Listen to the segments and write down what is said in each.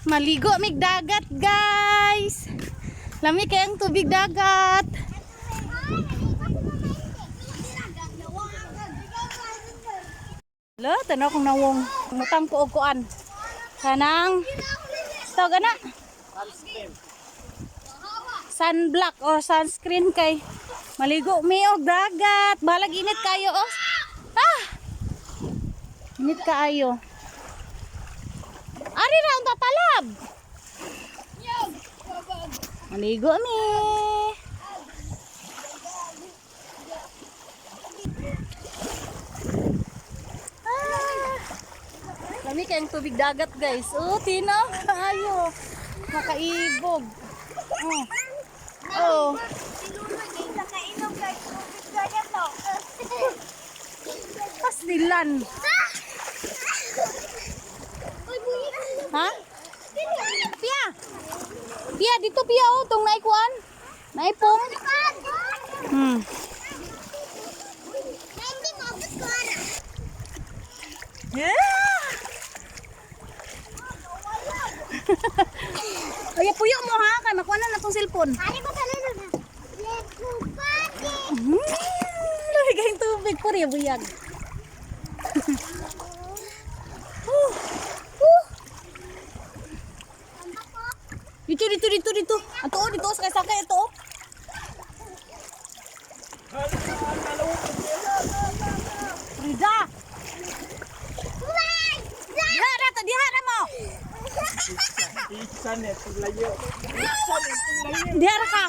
Maligo mig dagat, guys. Lami kay ang tubig dagat. Lo, tanaw kong nawong. Mutang ko og kuan. Kanang tawag ana? Sunblock or sunscreen kay maligo mi og dagat. Balag init kayo oh. Ah! Init kaayo. Ari ra ang tatalab. Maligo mi. Ah! Lami kayong tubig dagat, guys. Oh, tinaw kaayo. Makaibog. Oh. Oh. Pasdilan. Ha? Pia. Pia, dito Pia oh, tong naikuan. Naipong. Yeah. Ay, puyo mo ha, kay makuha na natong cellphone. Lami kayong tubig, puri buyag. Oh, oh. Dito, dito, dito, dito. Ato, oh, dito, sakay, sakay, ito. Oh. Frida! Diha ra to, diha ra mo. Isan eh, paglayo. Diha ra ka.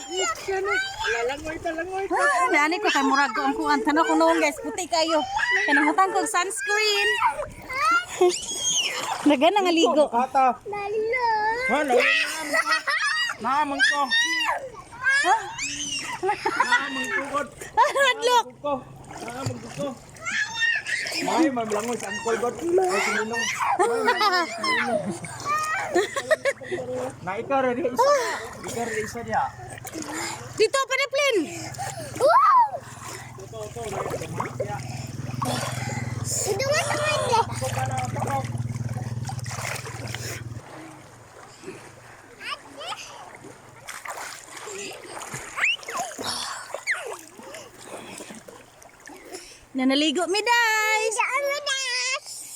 Lalangoy ta, langoy. Ah, naani ko kay murag ko ang kuan. Tanaw ko noon guys, puti kayo. Kanang ko og sunscreen. Dagan nga ligo. Kata. Ha, layo. Naamang ko. Naamang ko. Ah, hadlok. Ko. Naamang ko. May mamlangoy sa angkol god. Ay sininong. Na ikaw ra diha isa. Ikaw ra isa diha. Dito pa na plane. Nanaligo mi guys.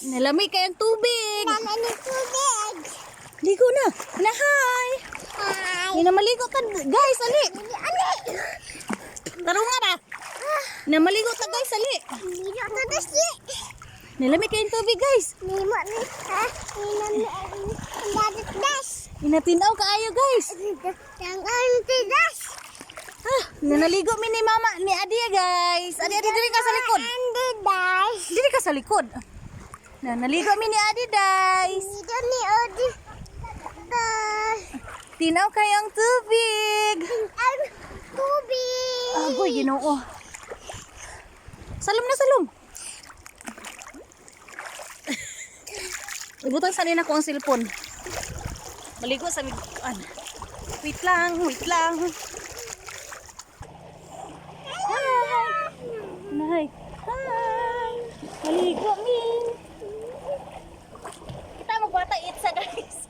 Nalami kayang tubig. Ligo na. Na hi. Ni maligo ka guys, ali. Taro nga ba? Na maligo ta guys, ali. Nalami kayang tubig guys. Inatinaw kaayo guys. Ah, nanaligo mi ni mama ni Adia guys. Adi adi diri ka sa likod. Diri ka sa likod. Nanaligo mi ni Adi guys. Tinaw kayong tubig. Tubig! Agoy, Ginoo. Salom na salom. Ibutan sa nina ko ang cellphone. Maligo sa miguan. Wait lang, wait lang. Hi. Nay. Hi. Maligo mi. Kita magbata itsa guys.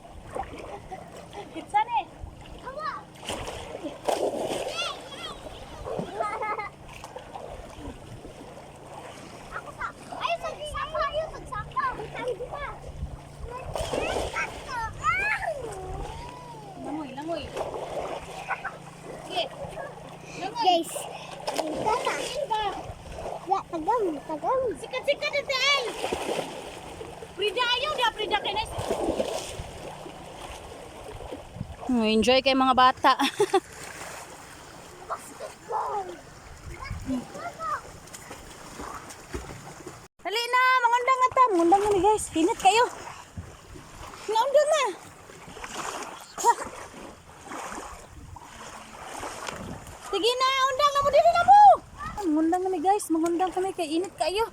Itsa ni. Ako pa. Ayaw sagsaka, ayaw sagsaka. Sabi pa. Langoy, langoy. Okay. Langoy. Guys, dito ka. Ya, tagam, tagam. Sikat sikat na tayo. Prida ayaw da, Prida kay nice. Enjoy kay mga bata. Dali na, mangundang na ta. Mangundang na ni guys. Hinit kayo. Mangundang na. Ha. Sige na, undang na mo dili na mo. Mangundang na mi guys, mangundang kami kay init kayo.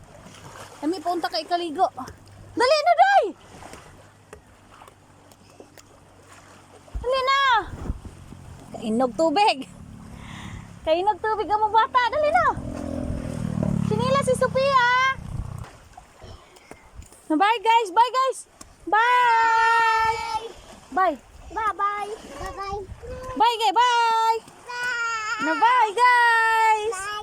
Kami paunta kay kaligo. Dali na day. Dali na. Kainog tubig. Kainog tubig ang mga bata. Dali na. Sinila si Sophia. Bye guys, bye guys. Bye. Bye. Bye-bye. Bye-bye. Bye, guys. Bye. Bye. Na bye, guys.